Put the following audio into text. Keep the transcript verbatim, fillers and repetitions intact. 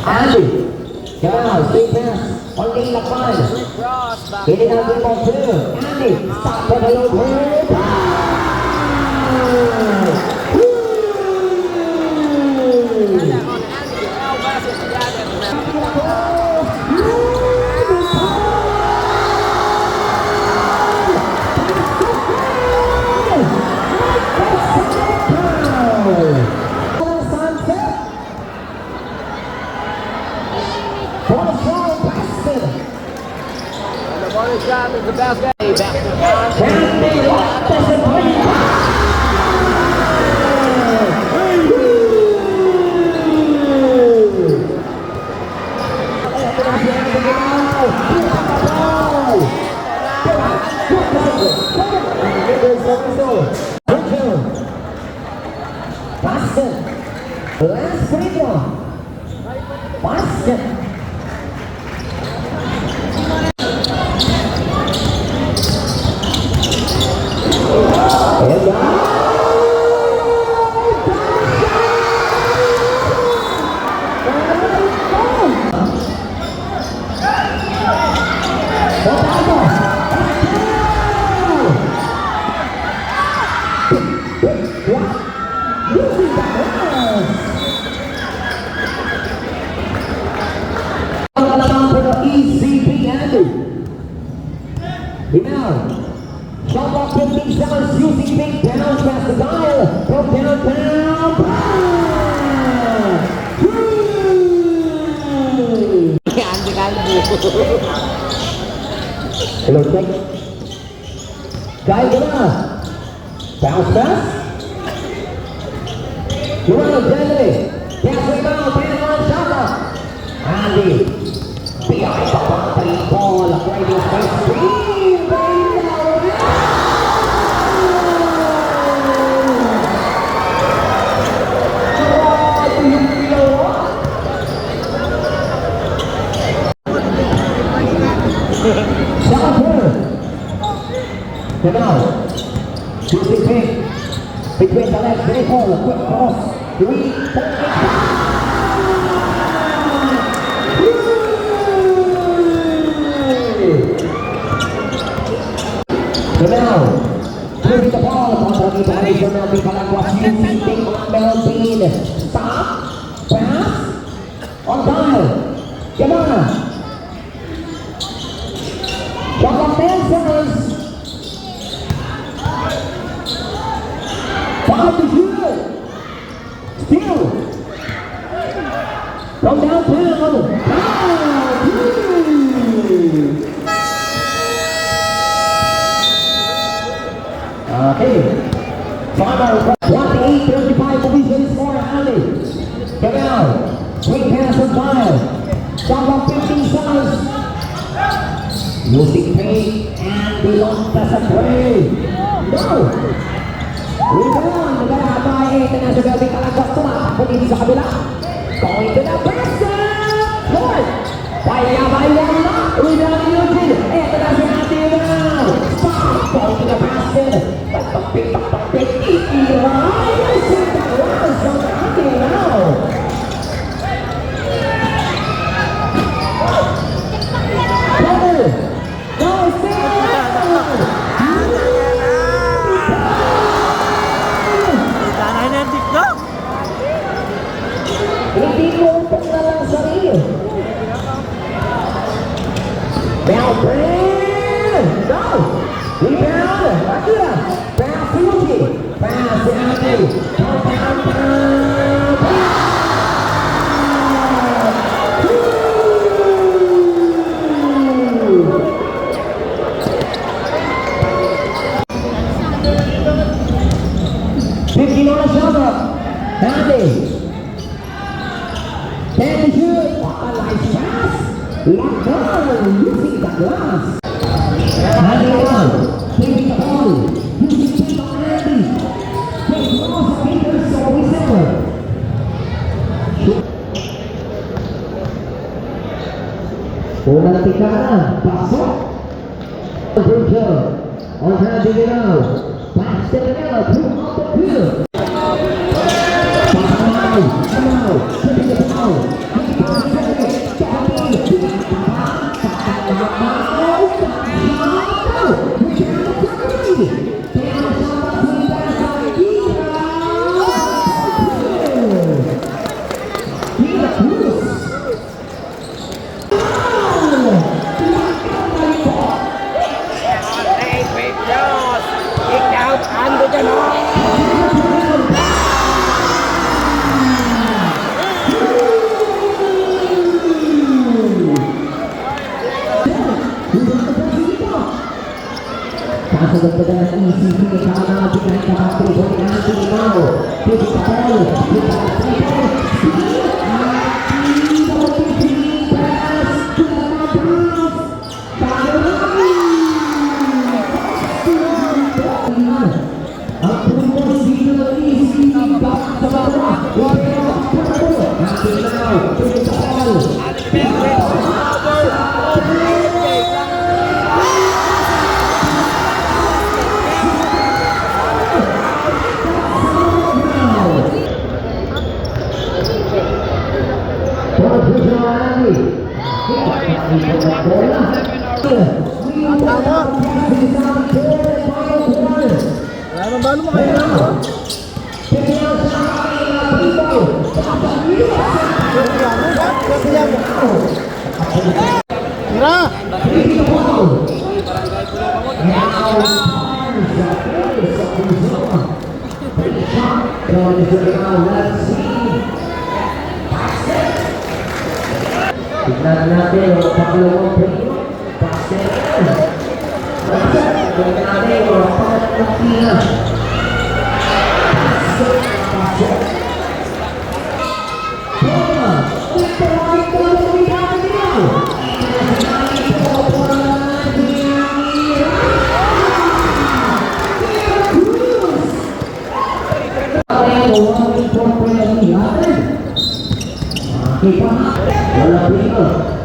Andy. Come out, sweet pass. Only in the front. Hit it out to the ball too. Andy. Stop for the low. Boston. Last free throw. Boston. Easy piano. Now, shot clock fifteen seconds, using big down, pass the dial, go down, down, down. Anjing, anjing. Hello, check. Dial ka na. Bounce pass. Rebound, Daniel. Pass rebound, Daniel, shot clock. Andy. Behind the boundary, ball, right in space. Green, green, green. What do you feel? Shot clock. Come out. Shooting fake. Between the legs, very forward. Quick cross. Three point. Come out. Moving the ball. Kontra ni Paris, Melvin Calangua. Shooting fake on Melvin. Stop. Pass. On time. Come on. Shot clock ten seconds. Foul to shoot. Steal. From downtown. Foul. Okay. Final. Twenty-eight thirty-five, position score, Ali. Come out. Quick pass on fire. Shot clock fifteen seconds. Using fake and belong to the three. No. Rebound. Kaya tayo, international, Calangua, tumatakbo dito sa kabila. Going to the basket. Good. Baya, baya na. Rebound ni Eugene. Eto na si Andy Lau. Stop. Ball to the basket. Pagpagpit, pagpagpit. Itira. Ay, sa taas ang Andy Lau. Double. Double steal. Kita na yung TikTok. Hindi mo pong nalang sarili. Now, Brand! Go! Rebound! Akira! Pass to Yuki! Pass to Andy! Pam, pam, pam, pam! Woo! Fifteen on the shot clock. Andy! Can shoot. What a nice pass. Lockdown using the glass. Andy Lau. Taking the ball. Using the ball, Andy. They cross the fingers of December. Shoot. Unang tikana. Pasok. Good job. On Andy Lau. Pass to Manila. Throughout the field. Pasok na. Now, keeping the ball. Wala nang balu mo, kaya na mo. Tira! Tignan natin ang pangalawang break. Pasok. Tignan natin ang pangalawang break. Pasok. Wala pino.